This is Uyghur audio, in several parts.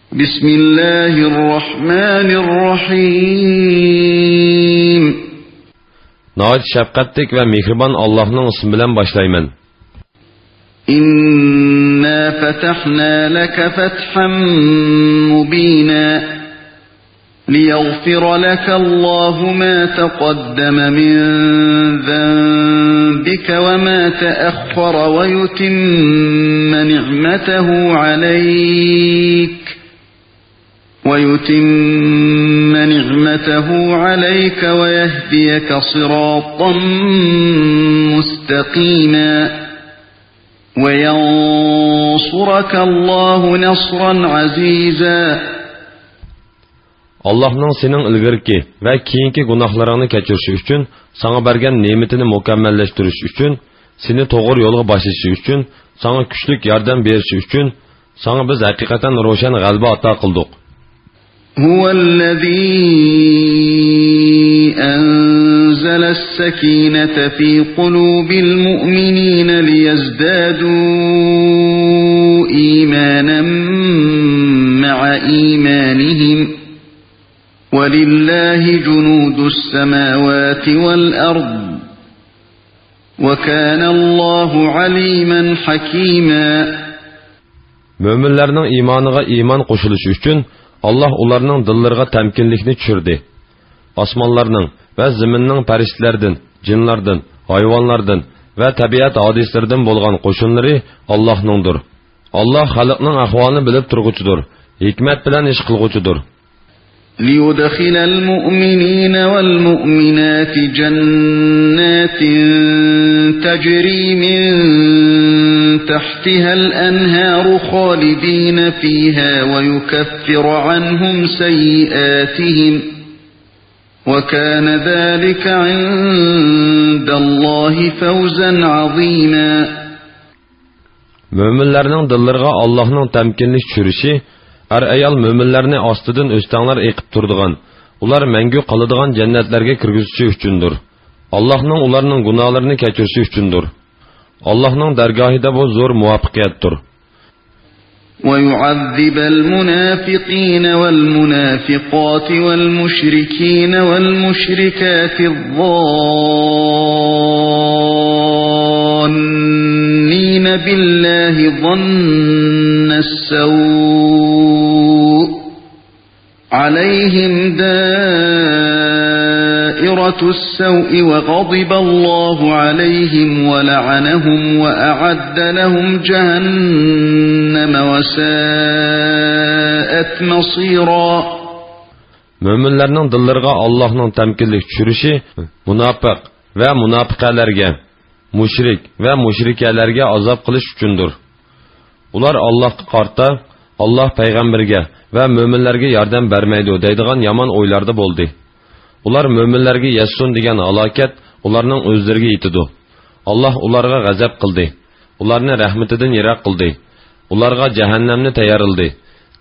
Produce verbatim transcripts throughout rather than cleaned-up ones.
بسم الله الرحمن الرحيم. ناھايىتى شەپقەتلىك ۋە مېھرىبان ئاللاھنىڭ ئىسمى بىلەن باشلايمەن. إنا فتحنا لك فتحا مبينا. ليغفر لك الله ما تقدم من ذنبك وما تأخر ويتم نعمته عليك، ويتم نعمته عليك ويهديك صراطا مستقيما، وينصرك الله نصرا عزيزا. ئاللاھنىڭ سېنىڭ ئىلگىرىكى ۋە كېيىنكى گۇناھلىرىڭنى كەچۈرۈشى ئۈچۈن، ساڭا بەرگەن نېمىتىنى مۇكەممەللەشتۈرۈشى ئۈچۈن، سېنى توغرا يولغا باشلىشى ئۈچۈن، ساڭا كۈچلۈك ياردەم بېرىشى ئۈچۈن، ساڭا بىز ھەقىقەتەن روشەن غەلىبە ئاتا قىلدۇق. هو الذي أنزل السكينة في قلوب المؤمنين ليزدادوا إيمانا مع إيمانهم، ولله جنود السماوات والأرض، وكان الله عليما حكيما. مۆمىنلەرنىڭ ئىمانىغا ئىمان قوشۇلۇشى ئۈچۈن، ئاللاھ ئۇلارنىڭ دىللىرىغا تەمكىنلىكنى چۈشۈردى. ئاسمانلارنىڭ ۋە زېمىننىڭ پەرىشتىلەردىن، جىنلاردىن، ھايۋانلاردىن ۋە تەبىئەت ھادىسىلىرىدىن بولغان قوشۇنلىرى ئاللاھنىڭدۇر. ئاللاھ خەلقنىڭ ئەھۋالىنى بىلىپ تۇرغۇچىدۇر، ھېكمەت بىلەن ئىش قىلغۇچىدۇر. ليدخل المؤمنين والمؤمنات جنات تجري من تحتها الأنهار خالدين فيها ويكفر عنهم سيئاتهم، وكان ذلك عند الله فوزا عظيما. مۆمىنلەرنىڭ دىللىرىغا ئاللاھنىڭ تەمكىنلىك چۈشۈرۈشى، ئەر-ئايال مۆمىنلەرنى ئاستىدىن ئۆستەڭلەر ئېقىپ تۇرىدىغان، ئۇلار مەڭگۈ قالىدىغان جەننەتلەرگە كىرگۈزۈشى ئۈچۈندۇر. ئاللاھنىڭ ئۇلارنىڭ گۇناھلىرىنى كەچۈرۈشى ئۈچۈندۇر. ئاللاھنىڭ دەرگاھىدا بۇ زور مۇۋەپپەقىيەتتۇر. ويعذب المنافقين والمنافقات والمشركين والمشركات الظانين بالله ظن السوء، عليهم دائرة السوء وغضب الله عليهم ولعنهم وأعد لهم جهنم وساءت مصيرا. مۆمىنلەرنىڭ دىللىرىغا ئاللاھنىڭ تەمكىنلىك چۈشۈرۈشى مۇناپىق ۋە مۇناپىقەلەرگە، مۇشرىك ۋە مۇشرىكەلەرگە ئازاب قىلىش ئۈچۈندۇر. ئۇلار ئاللاھقا قارىتا، ئاللاھ پەيغەمبىرىگە ۋە مۆمىنلەرگە ياردەم بەرمەيدۇ دەيدىغان يامان ئويلاردا بولدى. ئۇلار مۆمىنلەرگە يەتسۇن دېگەن ھالاكەت ئۇلارنىڭ ئۆزلىرىگە يېتىدۇ. ئاللاھ ئۇلارغا غەزەپ قىلدى. ئۇلارنى رەھمىتىدىن يىراق قىلدى. ئۇلارغا جەھەننەمنى تەييارلىدى.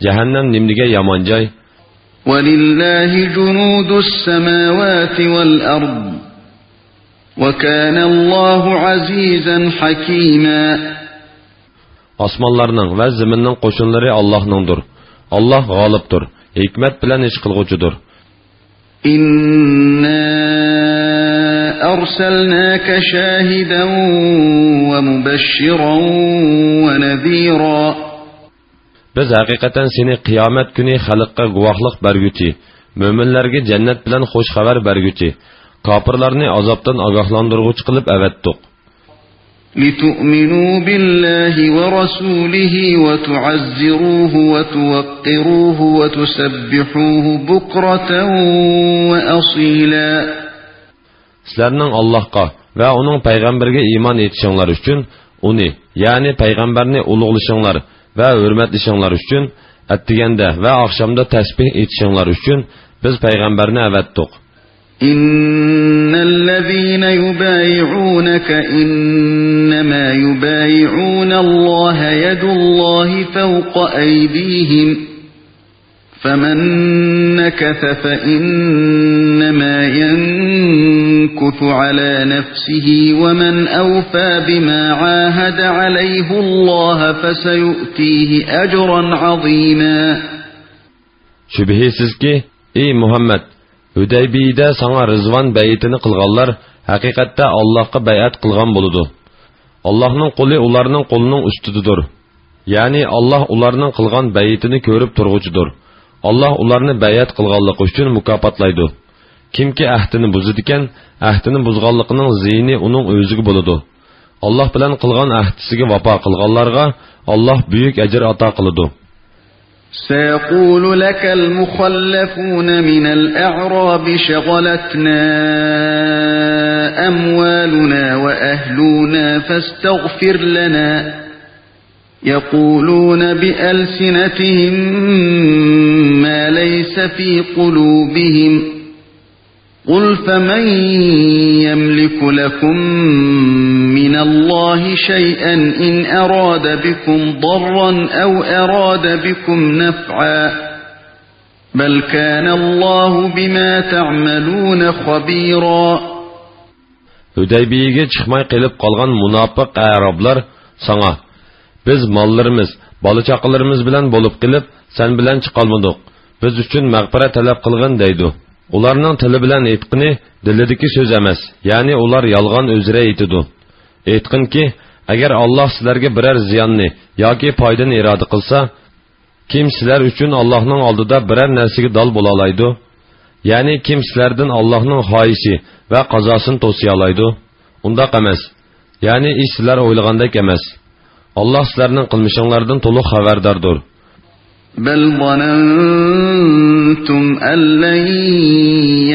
جەھەننەم نېمىدېگەن يامان جاي! ولله جنود السماوات والأرض، وكان الله عزيزا حكيما. ئاسمانلارنىڭ ۋە زېمىننىڭ قوشۇنلىرى ئاللاھنىڭدۇر. ئاللاھ غالىبتۇر، ھېكمەت بىلەن ئىش قىلغۇچىدۇر. إنا أرسلناك شاهدا ومبشرا ونذيرا. بىز ھەقىقەتەن سېنى قىيامەت كۈنى خەلققە گۇۋاھلىق بەرگۈچى، مۆمىنلەرگە جەننەت بىلەن خۇش خەۋەر بەرگۈچى، كاپىرلارنى ئازابتىن ئاگاھلاندۇرغۇچى قىلىپ ئەۋەتتۇق. لتؤمنوا بالله ورسوله وتعزروه وتوقروه وتسبحوه بكرة وأصيلا. سىلەرنىڭ ئاللاھقا ۋە ئۇنىڭ پەيغەمبىرىگە ئىمان ئېيتىشىڭلار ئۈچۈن، ئۇنى، يەنى پەيغەمبەرنى ئۇلۇغلىشىڭلار ۋە ھۆرمەتلىشىڭلار ئۈچۈن، ئەتىگەندە ۋە ئاخشامدا تەسبىھ ئېيتىشىڭلار ئۈچۈن بىز پەيغەمبەرنى ئەۋەتتۇق. إن الذين يبايعونك إنما يبايعون الله يد الله فوق أيديهم، فمن نكث فإنما ينكث على نفسه، ومن أوفى بما عاهد عليه الله فسيؤتيه أجرا عظيما. شۈبھىسىزكى، ئى مۇھەممەد، ھۈدەيبىيىدە ساڭا رىزۋان بەيئىتىنى قىلغانلار ھەقىقەتتە ئاللاھقا بەيئەت قىلغان بولىدۇ. ئاللاھنىڭ قولى ئۇلارنىڭ قولىنىڭ ئۈستىدىدۇر. يەنى ئاللاھ ئۇلارنىڭ قىلغان بەيئىتىنى كۆرۈپ تۇرغۇچىدۇر. ئاللاھ ئۇلارنى بەيئەت قىلغانلىقى ئۈچۈن مۇكاپاتلايدۇ. كىمكى ئەھدىنى بۇزىدىكەن، ئەھدىنى بۇزغانلىقىنىڭ زىيىنى ئۇنىڭ ئۆزىگە بولىدۇ. ئاللاھ بىلەن قىلغان ئەھدىسىگە ۋاپا قىلغانلارغا ئاللاھ بۈيۈك ئەجىر ئاتا قىلىدۇ. سيقول لك المخلفون من الأعراب شغلتنا أموالنا وأهلنا فاستغفر لنا، يقولون بألسنتهم ما ليس في قلوبهم، قل فمن يملك لكم من الله شيئا إن أراد بكم ضرا أو أراد بكم نفعا، بل كان الله بما تعملون خبيرا. ھۈدەيبىيىگە چىقماي قېلىپ قالغان مۇناپىق ئەرابلار ساڭا، بىز ماللىرىمىز، بالا-چاقىلىرىمىز بىلەن بولۇپ قېلىپ، سەن بىلەن چىقالمىدۇق، بىز ئۈچۈن مەغپىرەت تەلەپ قىلغىن دەيدۇ. ئۇلارنىڭ تىلى بىلەن ئېيتقىنى دىلىدىكى سۆز ئەمەس، يەنى ئۇلار يالغان ئۆزرە ئېيتىدۇ. ئېيتقىنكى، ئەگەر ئاللاھ سىلەرگە بىرەر زىياننى ياكى پايدىنى ئىرادە قىلسا، كىم سىلەر ئۈچۈن ئاللاھنىڭ ئالدىدا بىرەر نەرسىگە دال بولالايدۇ؟ يەنى كىم سىلەردىن ئاللاھنىڭ خاھىشى ۋە قازاسىنى توسىيالايدۇ؟ ئۇنداق ئەمەس. يەنى ئىش سىلەر ئويلىغاندەك ئەمەس. ئاللاھ سىلەرنىڭ قىلمىشىڭلاردىن تولۇق خەۋەرداردۇر. بل ظننتم أن لن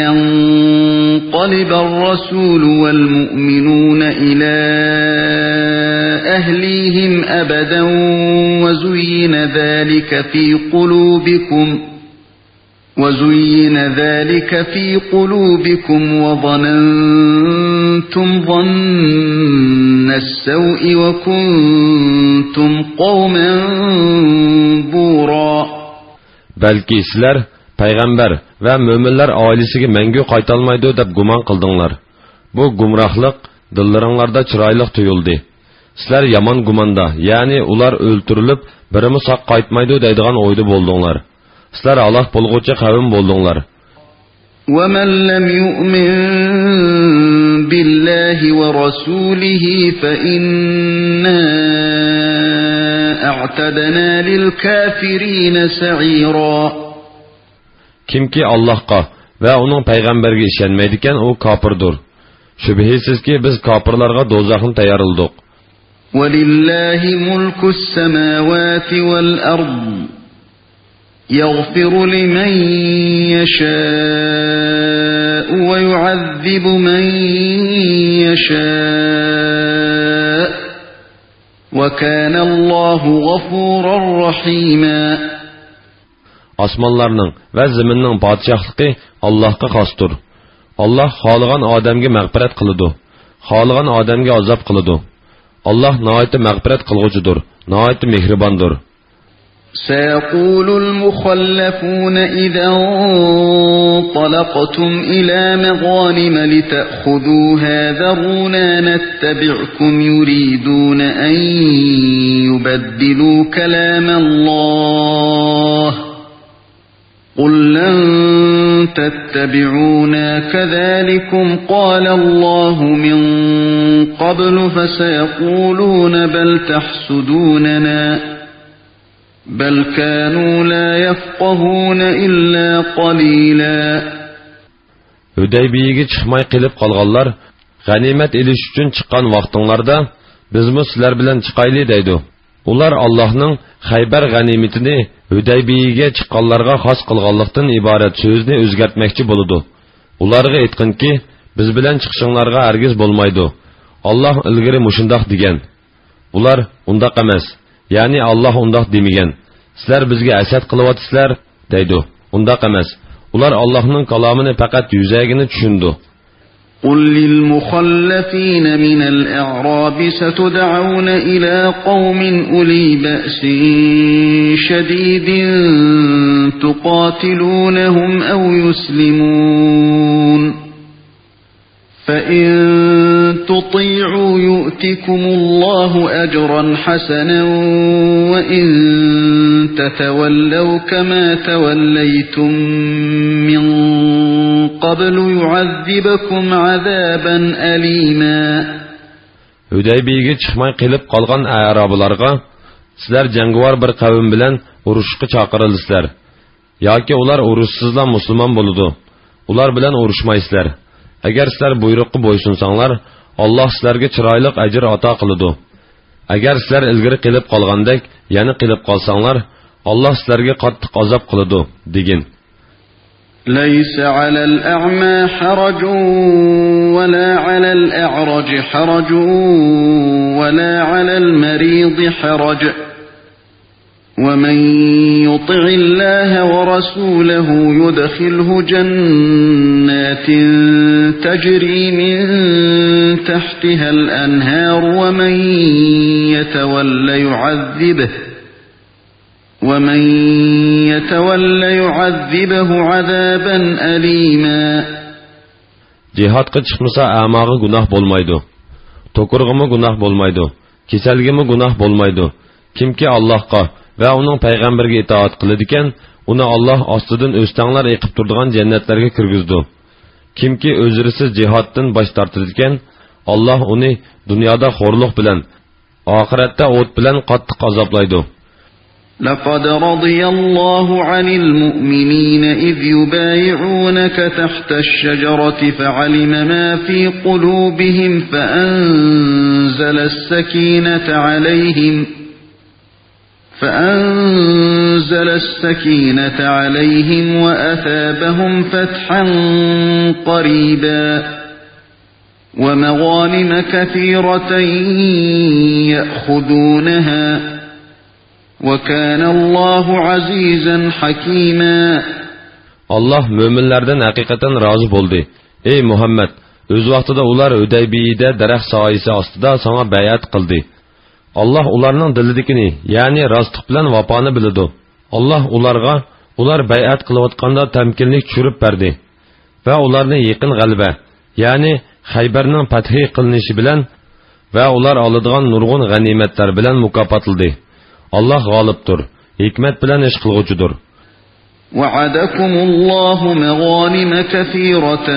ينقلب الرسول والمؤمنون إلى أهليهم أبدا وزين ذلك في قلوبكم، وزين ذلك في قلوبكم وظننتم ظن السوء وكنتم قوما بورا. بەلكى سىلەر پەيغەمبەر ۋە مۆمىنلەر ئائىلىسىگە مەڭگۈ قايتالمايدۇ دەپ گۇمان قىلدىڭلار. بۇ گۇمراھلىق دىللىرىڭلاردا چىرايلىق تۇيۇلدى. سىلەر يامان گۇماندا، يەنى ئۇلار ئۆلتۈرۈلۈپ، بىرىمۇ ساق قايتمايدۇ دەيدىغان ئويدا بولدۇڭلار. سىلەر ھالاك بولغۇچى قەۋم بولدۇڭلار. ومن لم يؤمن بالله ورسوله فإنا أعتدنا للكافرين سعيرا. كىمكى ئاللاھقا ۋە ئۇنىڭ پەيغەمبىرىگە ئىشەنمەيدىكەن، ئۇ كاپىردۇر. شۈبھىسىزكى، بىز كاپىرلارغا دوزاخنى تەييارلىدۇق. ولله ملك السماوات والأرض يغفر لمن يشاء ويعذب من يشاء وكان الله غفورا رحيما. ئاسمانلارنىڭ ۋە زېمىننىڭ پادىشاھلىقى ئاللاھقا خاستۇر. ئاللاھ خالىغان ئادەمگە مەغپىرەت قىلىدۇ، خالىغان ئادەمگە ئازاب قىلىدۇ. ئاللاھ ناھايىتى مەغپىرەت قىلغۇچىدۇر، ناھايىتى مېھرىباندۇر. سيقول المخلفون إذا انطلقتم إلى مغانم لتأخذوها ذرونا نتبعكم يريدون أن يبدلوا كلام الله، قل لن تتبعونا كذلكم قال الله من قبل فسيقولون بل تحسدوننا بل كانوا لا يفقهون إلا قليلا. ھۈدەيبىيىگە چىقماي قېلىپ قالغانلار، غەنىيمەت ئېلىش ئۈچۈن چىققان ۋاقتىڭلاردا، بىزمۇ سىلەر بىلەن چىقايلى دەيدۇ. ئۇلار ئاللاھنىڭ خەيبەر غەنىيمىتىنى ھۈدەيبىيىگە چىققانلارغا خاس قىلغانلىقتىن ئىبارەت سۆزنى ئۆزگەرتمەكچى بولىدۇ. ئۇلارغا ئېيتقىنكى، بىز بىلەن چىقىشىڭلارغا ھەرگىز بولمايدۇ. ئاللاھ ئىلگىرى مۇشۇنداق دېگەن. ئۇلار، ئۇنداق ئەمەس، يەنى ئاللاھ ئۇنداق دېمىگەن، سىلەر بىزگە ھەسەت قىلىۋاتىسىلەر دەيدۇ. ئۇنداق ئەمەس. ئۇلار ئاللاھنىڭ كالامىنى پەقەت يۈزەگىنە چۈشىنىدۇ. قل للمخلفين من الأعراب ستدعون إلى قوم أولي بأس شديد تقاتلونهم أو يسلمون فإن تطيعوا يؤتكم الله أجرا حسنا وإن تتولوا كما توليتم من قبل يعذبكم عذابا أليما. ھۈدەيبىيەگە چىقماي قېلىپ قالغان ئەرابلارغا سىلەر جەڭگىۋار بىر قەۋم بىلەن ئۇرۇشۇشقا چاقىرىلىسىلەر. ياكى ئۇلار ئۇرۇشسىزلا مۇسۇلمان بولىدۇ. ئۇلار بىلەن ئۇرۇشمايسىلەر. ئەگەر سىلەر بۇيرۇققا بويسۇنساڭلار، ئاللاھ سىلەرگە چىرايلىق ئەجىر ئاتا قىلىدۇ. ئەگەر سىلەر ئىلگىرى قېلىپ قالغاندەك يەنە قېلىپ قالساڭلار، ئاللاھ سىلەرگە قاتتىق ئازاب قىلىدۇ، دېگىن. ليس على الأعمى حرج ولا على الأعرج حرج ولا على المريض حرج ومن يطع الله ورسوله يدخله جنات تجري من تحتها الأنهار ومن يتول يعذبه ومن يتول يعذبه عذابا أليما. جىھادقا چىقمىسا ئەماغا گۇناھ بولمايدۇ. توكۇرغىمۇ گۇناھ بولمايدۇ. كېسەلگىمۇ گۇناھ بولمايدۇ. كىمكى ئاللاھقا ۋە ئۇنىڭ پەيغەمبىرىگە ئىتائەت قىلىدىكەن، ئۇنى ئاللاھ ئاستىدىن ئۆستەڭلار ئېقىپ تۇرىدىغان جەننەتلەرگە كىرگۈزىدۇ. كىمكى ئۆزرىسىز جىھادتىن باش تارتىدىكەن، ئاللاھ ئۇنى دۇنيادا خورلۇق بىلەن، ئاخىرەتتە ئوت بىلەن قاتتىق ئازابلايدۇ. لقد رضي الله عن المؤمنين إذ يبايعونك تحت الشجرة فعلم ما في قلوبهم فأنزل السكينة عليهم فأنزل السكينة عليهم وأثابهم فتحا قريبا ومغانم كثيرة يأخذونها وكان الله عزيزا حكيما. ئاللاھ مۆمىنلەردىن ھەقىقەتەن رازى بولدى. ئەي مۇھەممەد، ئۆز ۋاقتىدا ئۇلار ھۈدەيبىيەدە دەرەخ سايىسى ئاستىدا ساڭا بەيئەت قىلدى. ئاللاھ ئۇلارنىڭ دىلىدىكىنى، يەنى راستلىق بىلەن ۋاپانى بىلىدۇ. ئاللاھ ئۇلارغا ئۇلار بەيئەت قىلىۋاتقاندا تەمكىنلىك چۈشۈرۈپ بەردى ۋە ئۇلارنى يېقىن غەلىبە، يەنى خەيبەرنىڭ پەتھى قىلىنىشى بىلەن ۋە ئۇلار ئالىدىغان نۇرغۇن غەنىيمەتلەر بىلەن مۇكاپاتلىدى. ئاللاھ غالىبتۇر، ھېكمەت بىلەن ئىش قىلغۇچىدۇر. وعدكم الله مغانم كثيرة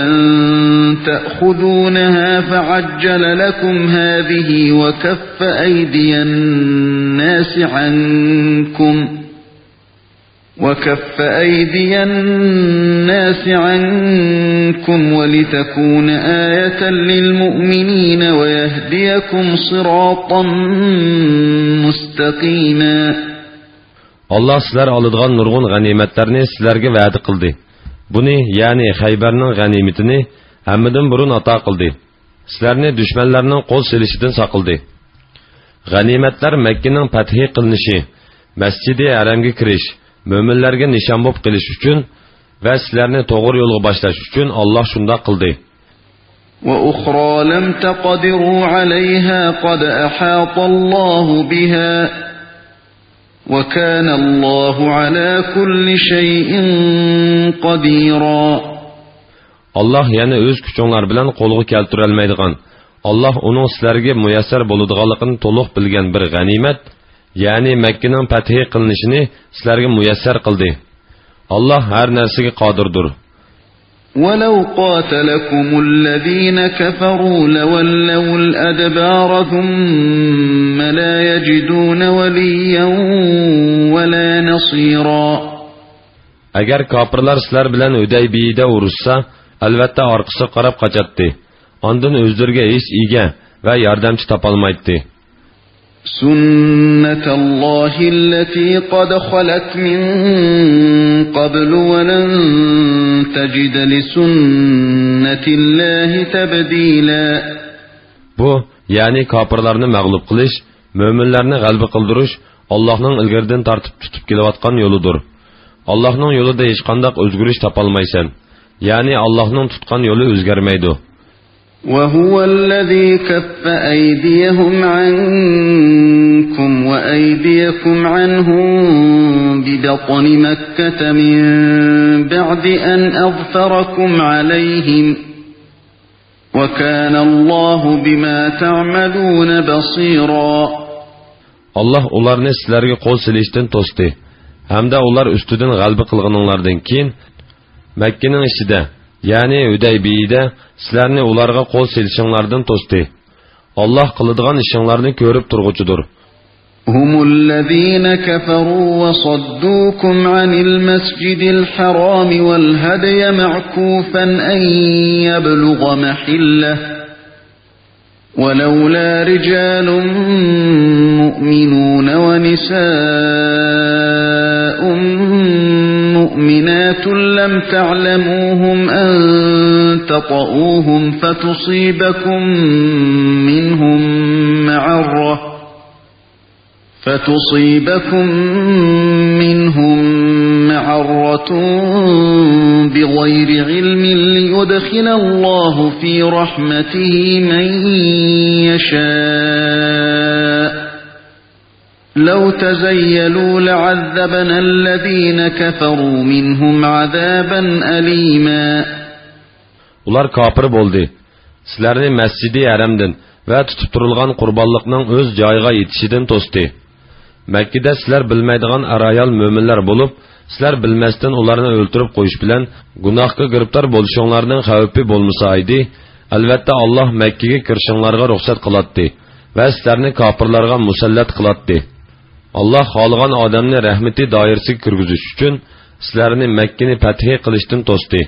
تأخذونها فعجل لكم هذه وكف أيدي الناس عنكم وكف أيدي الناس عنكم ولتكون آية للمؤمنين ويهديكم صراطا مستقيما. ئاللاھ سىلەر ئالىدىغان نۇرغۇن غەنىيمەتلەرنى سىلەرگە ۋەدە قىلدى. بۇنى، يەنى خەيبەرنىڭ غەنىيمىتىنى ھەممىدىن بۇرۇن ئاتا قىلدى. سىلەرنى دۈشمەنلەرنىڭ قول سېلىشىدىن ساقلىدى. غەنىيمەتلەر مەككىنىڭ پەتھى قىلىنىشى، مەسچىدى ھەرەمگە كىرىش، مۆمىنلەرگە نىشان بولۇپ قېلىش ئۈچۈن ۋە سىلەرنى توغرا يولغا باشلاش ئۈچۈن ئاللاھ شۇنداق قىلدى. وأخرى لم تقدروا عليها قد أحاط الله بها وكان الله على كل شيء قديرا. ئاللاھ يەنە ئۆز كۈچۈڭلار بىلەن قولغا كەلتۈرەلمەيدىغان، ئاللاھ ئۇنىڭ سىلەرگە مۇيەسسەر بولىدىغانلىقىنى تولۇق بىلگەن بىر غەنىيمەت، يەنى مەككىنىڭ پەتھى قىلىنىشىنى سىلەرگە مۇيەسسەر قىلدى. ئاللاھ ھەر نەرسىگە قادىردۇر. ولو قاتلكم الذين كفروا لولوا الأدبار ثم لا يجدون وليا ولا نصيرا. ئەگەر كاپىرلار سىلەر بىلەن ھۈدەيبىيەدە ئۇرۇشسا، ئەلۋەتتە ئارقىسىغا قاراپ قاچاتتى. ئاندىن ئۆزلىرىگە ھېچ ئىگە ۋە ياردەمچى تاپالمايتتى. سنة الله التي قد خلت من قبل ولن تجد لسنة الله تبديلا. بۇ، يەنى كاپىرلارنى مەغلۇپ قىلىش، مۆمىنلەرنى غەلىبە قىلدۇرۇش ئاللاھنىڭ ئىلگىرىدىن تارتىپ تۇتۇپ كېلىۋاتقان يولىدۇر. ئاللاھنىڭ يولىدا ھېچقانداق ئۆزگىرىش تاپالمايسەن. يەنى ئاللاھنىڭ تۇتقان يولى ئۆزگەرمەيدۇ. وهو الذي كف أيديهم عنكم وأيديكم عنهم ببطن مكة من بعد أن أظفركم عليهم وكان الله بما تعملون بصيرا. ئاللاھ ئۇلارنى سىلەرگە قول سېلىشتىن توستى ھەمدە ئۇلار ئۈستىدىن غەلىبە قىلغىنىڭلاردىن كېيىن مەككىنىڭ ئىچىدە، يەنى ھۈدەيبىيىدە سىلەرنى ئۇلارغا قول سېلىشىڭلاردىن توستى. ئاللاھ قىلىدىغان ئىشىڭلارنى كۆرۈپ تۇرغۇچىدۇر. هم الذين كفروا وصدوكم عن المسجد الحرام والهدي معكوفا أن يبلغ محله، ولولا رجال مؤمنون ونساء مؤمنات لم تعلموهم أن تطئوهم فتصيبكم منهم معرة فتصيبكم منهم معرة بغير علم ليدخل الله في رحمته من يشاء، لو تزيلوا لعذبنا الذين كفروا منهم عذابا أليما. ئۇلار كاپىر بولدى. سىلەرنى مەسجىدى ھەرەمدىن ۋە تۇتۇپ تۇرۇلغان قۇربانلىقنىڭ ئۆز جايىغا يېتىشىدىن توستى. مەككىدە سىلەر بىلمەيدىغان ئەر-ئايال مۆمىنلەر بولۇپ، سىلەر بىلمەستىن ئۇلارنى ئۆلتۈرۈپ قويۇش بىلەن گۇناھقا گىرىپتار بولۇشۇڭلارنىڭ خەۋپى بولمىسا ئىدى، ئەلۋەتتە، ئاللاھ مەككىگە كىرىشىڭلارغا رۇخسەت قىلاتتى ۋە سىلەرنى كاپىرلارغا مۇسەللەت قىلاتتى. ئاللاھ خالىغان ئادەمنى رەھمىتى دائىرىسىگە كىرگۈزۈش ئۈچۈن سىلەرنى مەككىنى پەتھى قىلىشتىن توستى.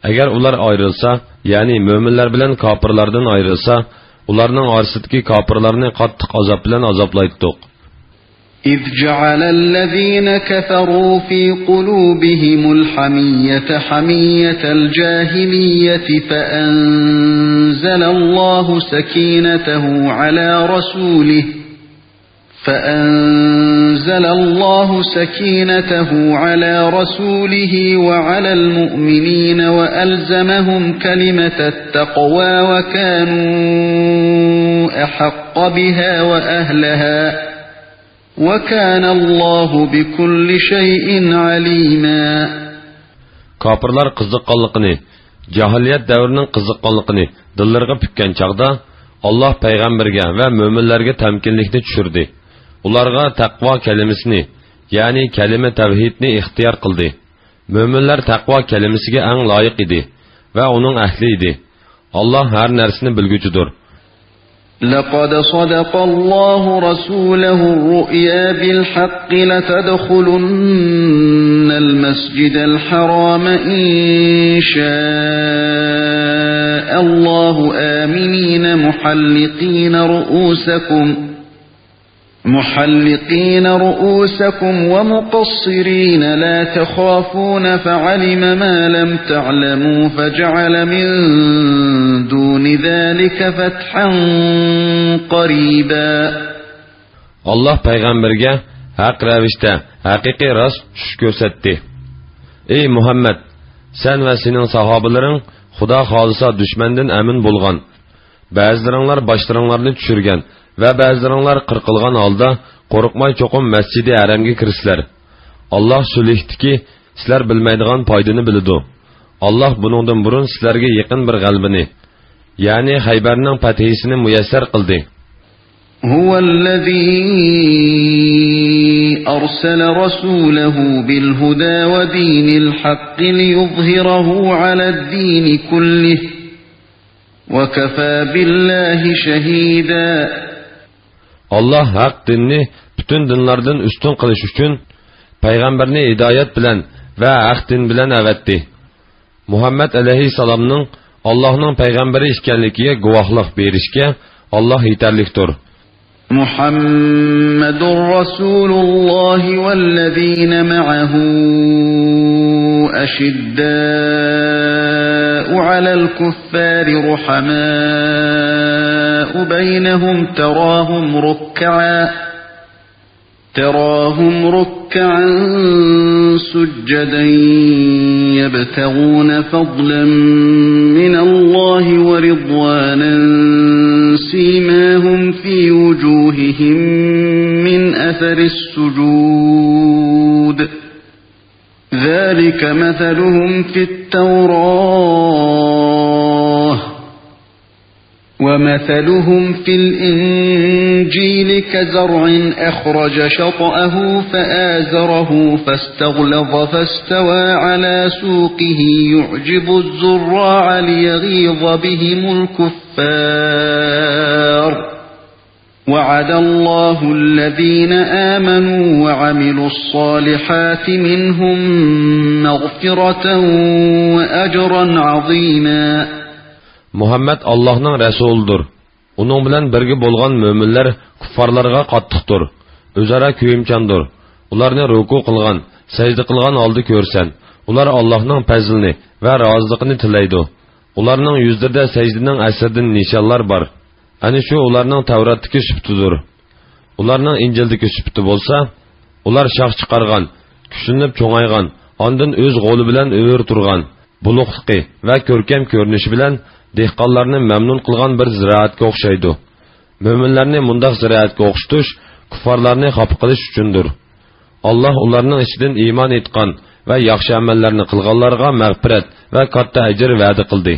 ئەگەر ئۇلار ئايرىلسا، يەنى مۆمىنلەر بىلەن كاپىرلاردىن ئايرىلسا، ئۇلارنىڭ ئارىسىدىكى كاپىرلارنى قاتتىق ئازاب بىلەن ئازابلايتتۇق. إذ جعل الذين كفروا في قلوبهم الحمية حمية الجاهلية فأنزل الله سكينته على رسوله فأنزل الله سكينته على رسوله وعلى المؤمنين وألزمهم كلمة التقوى وكانوا أحق بها وأهلها وكان الله بكل شيء عليما. كاپىرلار قىزىققانلىقىنى، جاھىلىيەت دەۋرىنىڭ قىزىققانلىقىنى دىللىرىغا پۈككەن چاغدا، ئاللاھ پەيغەمبەرگە ۋە مۆمىنلەرگە تەمكىنلىكنى چۈشۈردى. ئۇلارغا تەقۋا كەلىمىسىنى، يەنى كەلىمە تەۋھىدنى ئىختىيار قىلدى. مۆمىنلەر تەقۋا كەلىمىسىگە ئەڭ لايىق ئىدى ۋە ئۇنىڭ ئەھلى ئىدى. ئاللاھ ھەر نەرسىنى بىلگۈچىدۇر. لقد صدق الله رسوله الرؤيا بالحق لتدخلن المسجد الحرام إن شاء الله آمنين محلقين رؤوسكم محلقين رؤوسكم ومقصرين لا تخافون فعلم ما لم تعلموا فجعل من دون ذلك فتحا قريبا. ئاللاھ پەيغەمبەرگە ھەق رەۋىشتە ھەقىقىي راست چۈش كۆرسەتتى. ئەي مۇھەممەد، سەن ۋە سېنىڭ ساھابىلىرىڭ خۇدا خالىسا دۈشمەندىن ئەمىن بولغان، بەزىلىرىڭلار باشلىرىڭلارنى چۈشۈرگەن ۋە بەزىلىرىڭلار قىرقىلغان ھالدا قورقماي چوقۇم مەسجىدى ھەرەمگە كىرىسىلەر. ئاللاھ سۈلھىدىكى سىلەر بىلمەيدىغان پايدىنى بىلىدۇ. ئاللاھ بۇنىڭدىن بۇرۇن سىلەرگە يېقىن بىر غەلىبىنى، يەنى خەيبەرنىڭ پەتھىسىنى مۇيەسسەر قىلدى. هو الذي أرسل رسوله بالهدى ودين الحق ليظهره على الدين كله وكفى بالله شهيدا. ئاللاھ ھەق دىننى پۈتۈن دىنلاردىن ئۈستۈن قىلىش ئۈچۈن پەيغەمبەرنى ھىدايەت بىلەن ۋە ھەق دىن بىلەن ئەۋەتتى. مۇھەممەد ئەلەيھىسسالامنىڭ ئاللاھنىڭ پەيغەمبىرى ئىكەنلىكىگە گۇۋاھلىق بېرىشكە ئاللاھ يېتەرلىكتۇر. محمد رسول الله والذين معه أشداء على الكفار رحماء بينهم تراهم ركعا تراهم ركعا سجدا يبتغون فضلا من الله ورضوانا سيماهم في وجوههم من أثر السجود ذلك مثلهم في التوراة ومثلهم في الإنجيل كزرع أخرج شطأه فآزره فاستغلظ فاستوى على سوقه يعجب الزراع ليغيظ بهم الكفار. وعد الله الذين آمنوا وعملوا الصالحات منهم مغفرة وأجرا عظيما. مۇھەممەد ئاللاھنىڭ رەسۇلىدۇر. ئۇنىڭ بىلەن بىرگە بولغان مۆمىنلەر كۇففارلارغا قاتتىقتۇر، ئۆزئارا كۆيۈمچاندۇر. ئۇلارنى رۇكۇ قىلغان، سەجدە قىلغان ھالدا كۆرسەن، ئۇلار ئاللاھنىڭ پەزلىنى ۋە رازىلىقىنى تىلەيدۇ. ئۇلارنىڭ يۈزلىرىدە سەجدىنىڭ ئەسىرىدىن نىشانلار بار. ئەنە شۇ ئۇلارنىڭ تەۋراتتىكى سۈپىتىدۇر. ئۇلارنىڭ ئىنجىلدىكى سۈپىتى بولسا، ئۇلار شاخ چىقارغان، كۈچلىنىپ چوڭايغان، ئاندىن ئۆز غولى بىلەن ئۆرە تۇرغان، بۇلۇقلۇقى ۋە كۆركەم كۆرۈنۈشى بىلەن دېھقانلارنى مەمنۇن قىلغان بىر زىرائەتكە ئوخشايدۇ. مۆمىنلەرنى مۇنداق زىرائەتكە ئوخشىتىش كۇففارلارنى خاپا قىلىش ئۈچۈندۇر. ئاللاھ ئۇلارنىڭ ئىچىدىن ئىمان ئېيتقان ۋە ياخشى ئەمەللەرنى قىلغانلارغا مەغپىرەت ۋە كاتتا ئەجىر ۋەدە قىلدى.